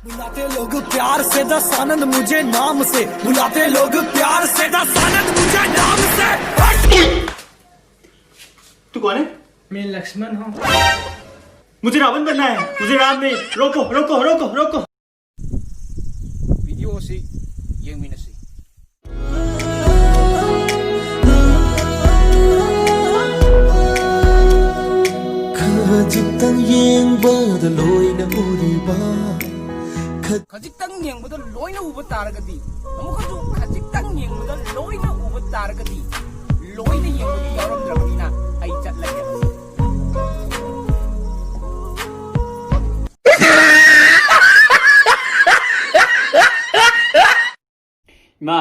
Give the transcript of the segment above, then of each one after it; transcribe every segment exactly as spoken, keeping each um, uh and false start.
बुलाते लोग प्यार से दस आनंद मुझे नाम से, बुलाते लोग प्यार से दस आनंद मुझे नाम से। हट! तू कौन है? मैं लक्ष्मण हूँ। मुझे रावण बनना है, मुझे राम नहीं। रोको, रोको, रोको, रोको। ꯚꯤꯗꯤꯑꯣ ꯑꯁꯤ ꯌꯦꯡꯃꯤꯟꯅꯁꯤ꯫ ꯈꯖꯤꯛꯇꯪ ꯌꯦꯡꯕꯗ ꯂꯣꯏꯅ ꯎꯔꯤꯕ꯫ ꯈ- ꯈꯖꯤꯛꯇꯪ ꯌꯦꯡꯕꯗ ꯂꯣꯏꯅ ꯎꯕ ꯇꯥꯔꯒꯗꯤ, ꯑꯃꯨꯛꯀꯁꯨ ꯈꯖꯤꯛꯇꯪ ꯌꯦꯡꯕꯗ ꯂꯣꯏꯅ ꯎꯕ ꯇꯥꯔꯒꯗꯤ, ꯂꯣꯏꯅ ꯌꯦꯡꯕꯗꯤ ꯌꯥꯎꯔꯝꯗ꯭ꯔꯕꯅꯤꯅ ꯑꯩ ꯆꯠꯂꯒꯦ꯫ ꯏꯃꯥ,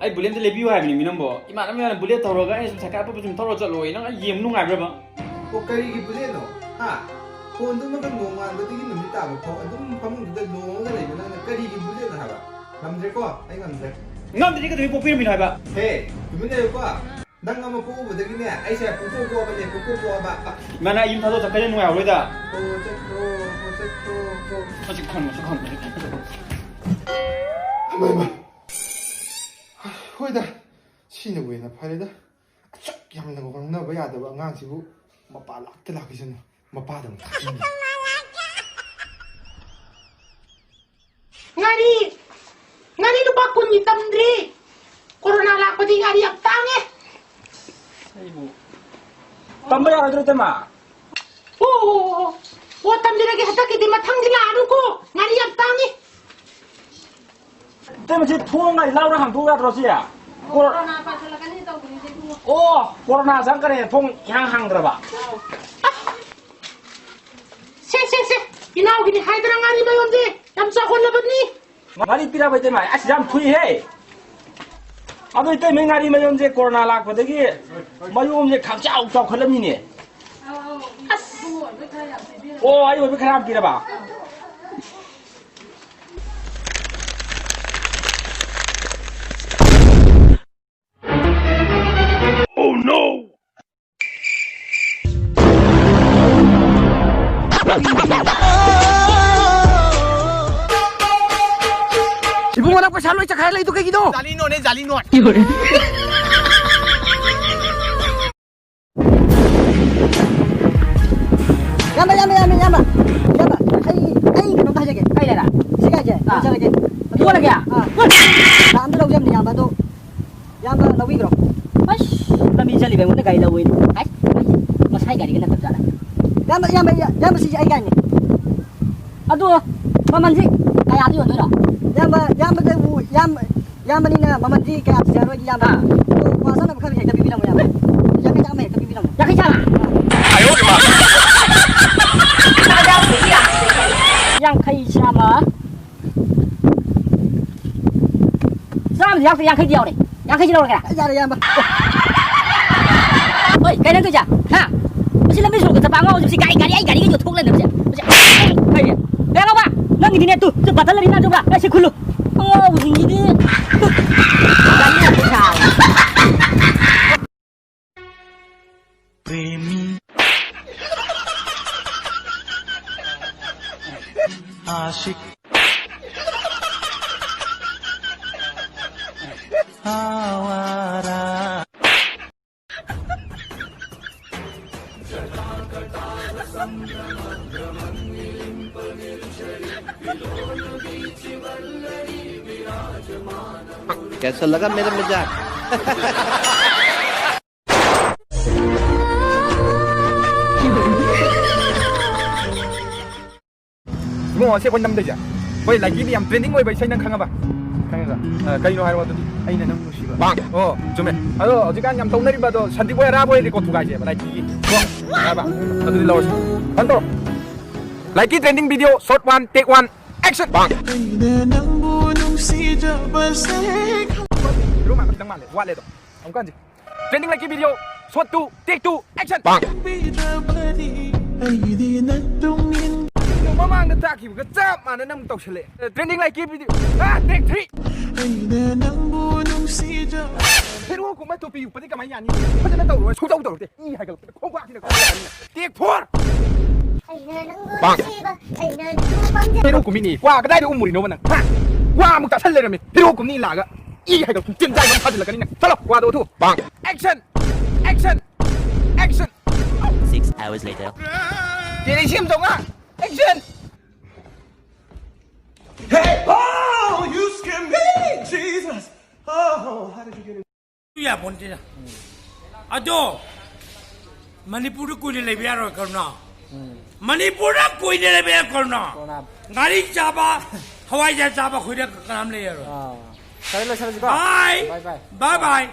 ꯑꯩ ꯕꯨꯂꯦꯠ ꯑꯝꯇ ꯂꯩꯕꯤꯌꯨ ꯍꯥꯏꯕꯅꯤ ꯃꯤ ꯅꯪꯕꯣ꯫ ꯏꯃꯥꯟꯅꯕ ꯃꯌꯥꯝꯅ ꯕꯨꯂꯦꯠ ꯊꯧꯔꯒ ꯑꯩꯅ ꯁꯨꯝ ꯁꯥꯏꯀꯜ ꯑꯄꯠꯄ ꯁꯨꯝ ꯊꯧꯔ ꯆꯠꯂꯣꯏ꯫ ꯅꯪ ꯑꯩ ꯌꯦꯡꯕ ꯅꯨꯡꯉꯥꯏꯕ꯭ꯔꯕ? ꯑꯣ, ꯀꯔꯤꯒꯤ ꯕꯨꯂꯦꯠꯅꯣ? ꯍꯥ? ꯐꯣꯟꯗꯨꯃꯒ ꯅꯣꯡꯉꯥꯟꯕꯗꯒꯤ ꯅꯨꯃꯤꯠ ꯇꯥꯕ ꯐꯥꯎ ꯑꯗꯨꯝ ꯐꯃꯨꯡꯗꯨꯗ ꯂꯣꯡꯉꯒ ꯂꯩꯕ ꯅꯪꯅ ꯀꯔꯤꯒꯤ ꯕꯨꯂꯦꯠꯅꯣ ꯍꯥꯏꯕ? ꯉꯝꯗ꯭ꯔꯦꯀꯣ, ꯑꯩ ꯉꯝꯗ꯭ꯔꯦ꯫ ꯉꯝꯗ꯭ꯔꯗꯤ ꯀꯩꯗꯧꯕꯩ ꯄꯣꯛꯄꯤꯔꯝꯃꯤꯅꯣ ꯍꯥꯏꯕ? ꯍꯦ, ꯇꯨꯃꯤꯟ ꯂꯩꯌꯨꯀꯣ꯫ ꯅꯪ ꯑꯃ ꯄꯣꯛꯎꯕꯗꯒꯤꯅꯦ, ꯑꯩꯁꯦ ꯄꯨꯡꯄꯣꯛ ꯄꯣꯛꯑꯕꯅꯦ, ꯄꯨꯡꯄꯣꯛ ꯄꯣꯛꯑꯕ꯫ ꯏꯃꯥ, ꯅꯪ ꯌꯨꯝ ꯊꯥꯗꯣꯛ ꯆꯠꯈ꯭ꯔꯗꯤ ꯅꯨꯡꯉꯥꯏꯍꯧꯔꯣꯏꯗ꯫ ꯑꯣ, ꯆꯠꯈ꯭ꯔꯣ, ꯑꯣ, ꯆꯠꯈ꯭ꯔꯣ, ꯑꯣ꯫ ꯍꯧꯖꯤꯛ ꯈꯪꯉꯣ, ꯍꯧꯖꯤꯛ ꯈꯪꯉꯣ, ꯍꯧꯖꯤꯛ ꯈꯪꯉꯣ꯫ ꯍꯩꯃꯥ, ꯍꯩꯃꯥ꯫ ꯍꯣꯏꯗ, ꯁꯤꯅꯕꯨ ꯍꯦꯟꯅ ꯐꯔꯦꯗ꯫ ꯑꯁꯨꯛ ꯌꯥꯝꯅ ꯉꯥꯡꯅꯕ ꯌꯥꯗꯕ ꯑꯉꯥꯡꯁꯤꯕꯨ ꯃꯄꯥ ꯂꯥꯛꯇ ꯂꯥꯛꯈꯤꯁꯅꯨ꯫ ꯃꯄꯥꯗ ꯑꯃꯨꯛ ꯊꯥꯖꯤꯟꯒꯦ꯫ ꯉꯥꯔꯤ, ꯉꯥꯔꯤ ꯂꯨꯄꯥ ꯀꯨꯟꯒꯤ ꯇꯝꯗ꯭ꯔꯤ꯫ ꯀꯣꯔꯣꯅꯥ ꯂꯥꯛꯄꯗꯤ ꯉꯥꯔꯤ ꯌꯥꯝ ꯇꯥꯡꯉꯦ꯫ ꯑꯩꯕꯨ ꯇꯝꯕ ꯌꯥꯔꯣꯏꯗ꯭ꯔꯣ, ꯏꯇꯩꯃ? ꯑꯣ, ꯑꯣ, ꯑꯣ, ꯑꯣ, ꯇꯝꯕꯤꯔꯒꯦ꯫ ꯍꯟꯗꯛꯀꯤꯗꯤ ꯃꯊꯪꯗꯤ ꯂꯥꯛꯑꯅꯨꯀꯣ꯫ ꯉꯥꯔꯤ ꯌꯥꯝ ꯇꯥꯡꯉꯤ꯫ ꯏꯇꯩꯃ, ꯁꯤ ꯊꯣꯡ ꯉꯥꯏ ꯂꯥꯎꯔ ꯍꯥꯡꯗꯣꯛ ꯌꯥꯗ꯭ꯔꯣ ꯁꯤ? ꯀꯣꯔꯣ- ꯀꯣꯔꯣꯅꯥ ꯄꯥꯏꯁꯜꯂꯛꯀꯅꯤ ꯇꯧꯕꯅꯤꯁꯦ, ꯏꯕꯨꯡꯉꯣ꯫ ꯑꯣ, ꯀꯣꯔꯣꯅꯥ ꯆꯪꯈꯔꯦ, ꯊꯣꯡ ꯏꯍꯥꯡ ꯍꯥꯡꯗ꯭ꯔꯕ꯫ ꯑꯥꯎ꯫ ꯁꯦ, ꯁꯦ, ꯁꯦ, ꯏꯅꯥꯎꯒꯤꯅꯤ ꯍꯥꯏꯗꯅ ꯉꯥꯔꯤ ꯃꯌꯣꯝꯁꯦ ꯌꯥꯝ ꯆꯥꯎꯍꯜꯂꯕꯅꯤ꯫ ꯉꯥꯔꯤ ꯄꯤꯔꯕ ꯏꯇꯩꯃ? ꯑꯁ, ꯌꯥꯝ ꯊꯨꯏꯍꯦ꯫ ꯑꯗꯣ ꯏꯇꯩꯃꯩ ꯉꯥꯔꯤ ꯃꯌꯣꯝꯁꯦ ꯀꯣꯔꯣꯅꯥ ꯂꯥꯛꯄꯗꯒꯤ ꯃꯌꯣꯝꯁꯦ ꯈꯪꯆꯥꯎ ꯆꯥꯎꯈꯠꯂꯝꯃꯤꯅꯦ꯫ ꯑꯁ꯫ ꯑꯣ, ꯑꯩ ꯑꯣꯏꯕ ꯈꯔ ꯌꯥꯝ ꯄꯤꯔꯕ? ꯂꯣꯏ ꯆꯠꯈꯥꯏꯔ ꯂꯩꯗꯣ ꯀꯩꯒꯤꯅꯣ? ꯖꯥꯂꯤ ꯅꯣꯠꯅꯦ, ꯖꯥꯂꯤ ꯅꯣꯠ꯫ ꯏꯌꯥꯝꯕ, ꯏꯌꯥꯝꯕ, ꯏꯌꯥꯝꯕ, ꯏꯌꯥꯝꯕ꯫ ꯏꯌꯥꯝꯕ, ꯑꯩ, ꯑꯩ ꯀꯩꯅꯣꯝꯇ ꯍꯥꯏꯖꯒꯦ꯫ ꯀꯩ ꯂꯩꯔꯦ? ꯁꯤ ꯒꯥꯔꯤꯁꯦ ꯑꯥ꯫ ꯂꯧꯖꯔꯒꯦ꯫ ꯌꯣꯜꯂꯒꯦ? ꯑꯥ꯫ ꯂꯥꯛ ꯑꯃꯗ ꯂꯧꯖꯕꯅꯤ ꯏꯌꯥꯝꯕ, ꯑꯗꯣ ꯏꯌꯥꯝꯕ ꯂꯧꯕꯤꯈ꯭ꯔꯣ꯫ ꯑꯁ, ꯂꯝꯕꯤ ꯆꯠꯂꯤꯕ ꯑꯩꯉꯣꯟꯗ ꯒꯥꯔꯤ ꯂꯧꯋꯦꯅꯦ꯫ ꯑꯁ, ꯃꯁꯥꯏ ꯒꯥꯔꯤꯒ ꯅꯠꯇꯕ ꯖꯥꯠꯂ? ꯏꯌꯥꯝꯕ, ꯏꯌꯥꯝꯕ, ꯏꯌꯥꯝꯕ, ꯁꯤꯁꯦ ꯑꯩ ꯒꯥꯔꯤꯅꯦ꯫ ꯑꯗꯣ ꯃꯃꯜꯁꯤ ꯀꯌꯥꯗ ꯌꯣꯟꯗꯣꯏꯅꯣ? ꯏꯌꯥꯝꯕ, ꯏꯌꯥꯝꯕꯗꯕꯨ, ꯏꯌꯥꯝꯕ, ꯏꯌꯥꯝꯕꯅꯤꯅ ꯃꯃꯜꯗꯤ ꯀꯌꯥ ꯊꯤꯖꯔꯣꯏꯒꯦ, ꯏꯌꯥꯝꯕ꯫ ꯑꯥ꯫ ꯑꯗꯣ ꯀ꯭ꯋꯥ ꯆꯥꯅꯕ ꯈꯔ ꯍꯦꯛꯇ ꯄꯤꯕꯤꯔꯝꯃꯣ, ꯏꯌꯥꯝꯕ꯫ ꯌꯥꯡꯈꯩ ꯆꯥꯝꯃ ꯍꯦꯛꯇ ꯄꯤꯕꯤꯔꯝꯃꯣ꯫ ꯌꯥꯡꯈꯩ ꯆꯥꯝꯃ? ꯌꯥꯡꯈꯩ ꯆꯥꯝꯃ꯫ ꯆꯥꯝꯃꯗꯤ ꯌꯥꯎꯗꯦ, ꯌꯥꯡꯈꯩꯗꯤ ꯌꯥꯎꯔꯦ꯫ ꯌꯥꯡꯈꯩꯁꯤ ꯂꯧꯔꯒꯦ꯫ ꯌꯥꯔꯦ, ꯏꯌꯥꯝꯕ꯫ ꯍꯣꯏ, ꯀꯩꯅꯣ ꯇꯧꯏꯁꯦ? ꯍꯥ? ꯃꯁꯤ ꯂꯝꯕꯤ ꯁꯣꯔꯣꯛꯇ ꯆꯠꯄ ꯑꯉꯥꯎꯕꯁꯤ ꯀꯥꯏ ꯒꯥꯔꯤ, ꯑꯩ ꯒꯥꯔꯤꯒ ꯌꯣꯠꯊꯣꯛ ꯂꯩꯔꯝꯕꯁꯦ꯫ ꯃꯁꯤ, ꯀꯩꯅꯣ? ꯀꯩꯅꯣ? ꯅꯪꯒꯤꯗꯤꯅꯦ, ꯇꯨ, ꯇꯨ, ꯕꯇꯜ ꯂꯩꯔꯤ ꯅꯠꯇ꯭ꯔꯣ? ꯑꯩ ꯁꯤ ꯈꯨꯜꯂꯨ꯫ ꯑꯉꯥꯎꯕꯁꯤꯡꯁꯤꯗꯤ꯫ ꯒꯥꯔꯤ ꯌꯥꯝ ꯁꯥꯕ꯫ प्रेमी आशिक आवारा। कैसा लगा मेरा मजाक? ꯏꯕꯨꯡꯉꯣ, ꯉꯁꯤ ꯑꯩꯈꯣꯏ ꯅꯝꯗꯣꯏꯁꯦ, ꯑꯩꯈꯣꯏ ꯂꯥꯏꯀꯤꯗꯤ ꯌꯥꯝ ꯇ꯭ꯔꯦꯟꯗꯤꯡ ꯑꯣꯏꯕ ꯏꯁꯩ ꯅꯪ ꯈꯪꯉꯕ? ꯈꯪꯉꯦꯗ꯫ ꯑ, ꯀꯩꯅꯣ ꯍꯥꯏꯔꯣ ꯑꯗꯨꯗꯤ꯫ ꯑꯩꯅ ꯅꯪ ꯅꯨꯡꯁꯤꯕ꯫ ꯑꯣ, ꯆꯨꯝꯃꯦ꯫ ꯑꯗꯣ ꯍꯧꯖꯤꯛꯀꯥꯟ ꯌꯥꯝ ꯇꯧꯅꯔꯤꯕ ꯑꯗꯣ ꯁꯟꯗꯤꯞ ꯍꯣꯏ ꯑꯔꯥꯕ ꯍꯣꯏ ꯔꯦꯀꯣꯔꯠ ꯊꯨꯒꯥꯏꯁꯦꯕ ꯂꯥꯏꯀꯤꯒꯤ꯫ ꯀꯣ? ꯍꯥꯏꯕ꯫ ꯑꯗꯨꯗꯤ ꯂꯧꯔꯁꯤ꯫ ꯐꯟ ꯇꯧꯔꯣ꯫ ꯂꯥꯏꯀꯤ ꯇ꯭ꯔꯦꯟꯗꯤꯡ ꯚꯤꯗꯤꯑꯣ ꯁꯣꯔꯠ ꯋꯥꯟ, ꯇꯦꯛ ꯋꯥꯟ, ꯑꯦꯛꯁꯟ꯫ ꯑꯩꯅ ꯅꯪꯕꯨ ꯅꯨꯡꯁꯤꯖꯕꯁꯦ ꯈꯪ- ꯍꯦꯔꯣ ꯃꯥꯟꯕ ꯈꯤꯇꯪ ꯃꯥꯜꯂꯦ, ꯋꯥꯠꯂꯦ ꯑꯗꯣ꯫ ꯑꯃꯨꯛꯀ ꯍꯟꯁꯤ꯫ ꯇ꯭ꯔꯦꯟꯗꯤꯡ ꯂꯥꯏꯀꯤ video shot two, take two, action. ꯈꯪꯕꯤꯗꯕꯗꯤ ꯑꯩꯗꯤ ꯅꯠꯇꯨꯡ ꯏꯟ- ꯀꯩꯅꯣ ꯃꯃꯥꯡꯗ ꯇꯥꯛꯈꯤꯕꯒ ꯆꯞ ꯃꯥꯟꯅꯅ ꯑꯃꯨꯛ ꯇꯧꯁꯜꯂꯛꯑꯦ꯫ ꯇ꯭ꯔꯦꯟꯗꯤꯡ ꯂꯥꯏꯀꯤ ꯚꯤꯗꯤꯑꯣ꯫ ꯑꯥ, ꯇꯦꯛ ꯊ꯭ꯔꯤ꯫ ꯑꯩꯅ ꯅꯪꯕꯨ ꯅꯨꯡꯁꯤꯖ- ꯍꯦꯔꯣ ꯀꯨꯝꯕ ꯇꯨꯄꯤ ꯎꯞꯄꯗꯤ ꯀꯃꯥꯏꯅ ꯌꯥꯅꯤ? ꯐꯖꯅ ꯇꯧꯔꯣ꯫ ꯁꯨꯡꯇꯧ ꯇꯧꯔꯛꯇꯦ꯫ ꯏ ꯍꯥꯏꯒꯠꯂꯛꯄꯗ ꯈꯣꯡꯄꯥꯛꯁꯤꯅ ꯀꯥꯎꯔꯛꯑꯅꯤ꯫ ꯇꯦꯛ ꯐꯣꯔ꯫ ꯑꯩꯅ ꯅꯪꯕꯨ ꯅꯨꯡꯁꯤꯕ, ꯑꯩꯅ ꯅꯪꯕꯨ ꯄꯥꯝꯖꯕ꯫ ꯍꯦꯔꯣ ꯀꯨꯝꯃꯤꯅꯤ꯫ ꯀ꯭ꯋꯥ ꯀꯗꯥꯏꯗ ꯎꯝꯃꯨꯔꯤꯅꯣꯕ ꯅꯪ? ꯍꯥ? ꯋꯥ ꯑꯃꯨꯛ ꯇꯥꯁꯜ ꯂꯩꯔꯝꯃꯤ꯫ ꯍꯤꯔꯣ ꯀꯨꯝꯅꯤ ꯂꯥꯛꯑꯒ ꯏ ꯍꯥꯏꯗꯣ ꯇꯤꯟꯖꯥꯏ ꯑꯃ ꯐꯥꯖꯤꯜꯂꯛꯀꯅꯤꯅꯦ꯫ ꯆꯠꯂꯣ, ꯋꯥꯗꯣ ꯑꯣꯊꯨ꯫ Action! Action! Action! Six hours later. Tere ꯁꯦꯝ ꯆꯥꯝꯃꯉꯥ꯫ Action! Hey, oh, you scare me, Jesus. Oh, how did you get in? ꯌꯥꯄꯣꯟꯇꯦꯗ꯫ ꯑꯗꯣ ꯃꯅꯤꯄꯨꯔꯗ ꯀꯨꯏꯅ ꯂꯩꯕ ꯌꯥꯔꯣꯏ ꯀꯔꯨꯅꯥ꯫ ꯃꯅꯤꯄꯨꯔꯗ ꯀꯨꯏꯅ ꯂꯩꯕ ꯌꯥꯔꯣꯏ ꯀꯔꯨꯅꯥ꯫ ꯉꯥꯔꯤ ꯆꯥꯕ, ꯍꯋꯥꯏꯖꯥꯔ ꯆꯥꯕ ꯑꯩꯈꯣꯏꯗ ꯀꯅꯥꯝ ꯂꯩꯔꯔꯣꯏ꯫ ꯁꯔꯦ ꯂꯣꯏꯁꯜꯂꯁꯤꯀꯣ꯫ Bye. Bye bye. Bye bye.